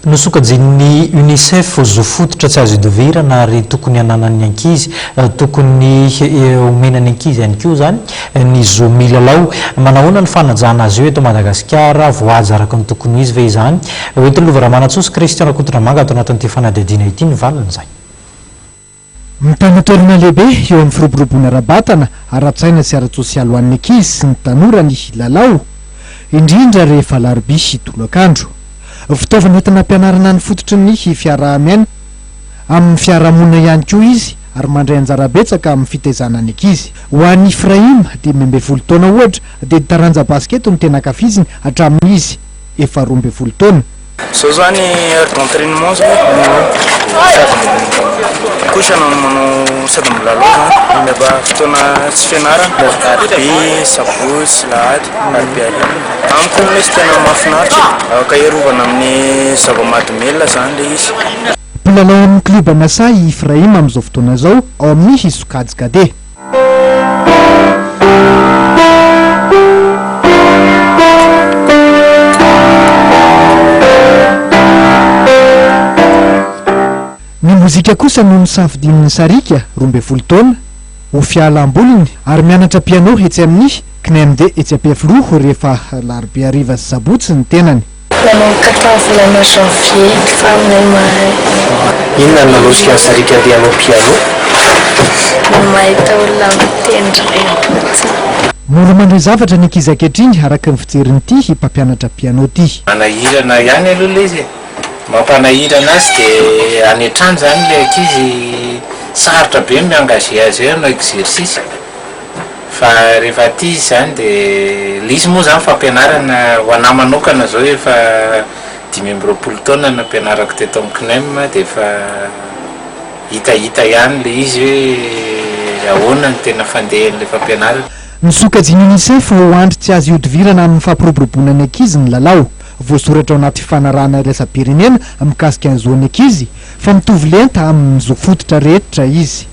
Nosokajian'ny Unicef ho zo fototra tsy azo idovirana ary tokony hananan'ny ankizy, tokony homena ny ankizy ihany koa izany ny zo milalao. Manahoana ny fanajana azy io eto Madagasikara? Voahaja araka ny tokony ho izy ve izany? Hoentin'i Lova Ramanantsoa sy Christian Rakotonamanga ato anatin'ity fanadihadiana ity ny valin'izay. Mitana toerana lehibe eo amin'ny firoboroboana ara-batana, ara-tsaina sy ara-tsosialy ho an'ny ankizy sy ny tanora ny lalao, indrindra rehefa alarobia sy tolakandro. Fitaovana entina hampianarana ny fototry ny fiaraha-miaina amin'ny fiarahamonina ihany koa izy ary mandray anjara betsaka amin'ny fitaizana ny ankizy. Ho an'i Ifrahim, 15 taona ohatra, dia ny taranja basikety no tena ankafiziny hatramin'izy efa 12 taona. Zao zany heure d'entrainement zao sady mikotrana no manao sady milalao zany mba fotoana tsy fianarana alarobia, sabotsy, lahady, alarobia hariva. Amiko aloha izy tena mahafinaritra e, afaka hiarovana amin'ny zava-mahadomelina zany le izy. Mpilalao amin'ny klioba Nasa i Ifrahim amin'izao fotoana izao ao amin'ny sokajy cadet. Ny mozika kosa no nosafidian'i Sarika, 12 taona, ho fialam-boliny ary mianatra piano etsy amin'ny Cnemd etsy Ampefiloha rehefa alarobia hariva sy sabotsy ny tenany. Nanomboka tamin'ny volana janvier fa aminay mahay. Inona no nanosika an'i Sariaka andeha hanao piano? Ny mahita olona mitendry ireny fotsiny. Mora mandray zavatra ny ankizy ankehitriny araka ny fijerin'ity mpampianatra piano ity. Manahirana ihany aloha ilay izy e. Mampanahirana azy dia any an-trano izany ilay ankizy sarotra be ny mi-engager azy hoe hanao exercice. Fa rehefa aty izy izany dia ilay izy moa izany fampianarana ho anà manokana izao efa 25 taona nampianarako teto amin'ny CNEM dia efa hitahita ihany ilay izy hoe ahoana no tena fandehan'ilay fampianarana. Nosokajian'ny Unicef ho andry tsy azo ihodivirana amin'ny fampiroboroboana ny ankizy ny lalao. Voasoratra ao anaty fifanarahana iraisam-pirenena mikasika ny zon'ny ankizy fa mitovy lenta amin'ny zo fototra rehetra izy.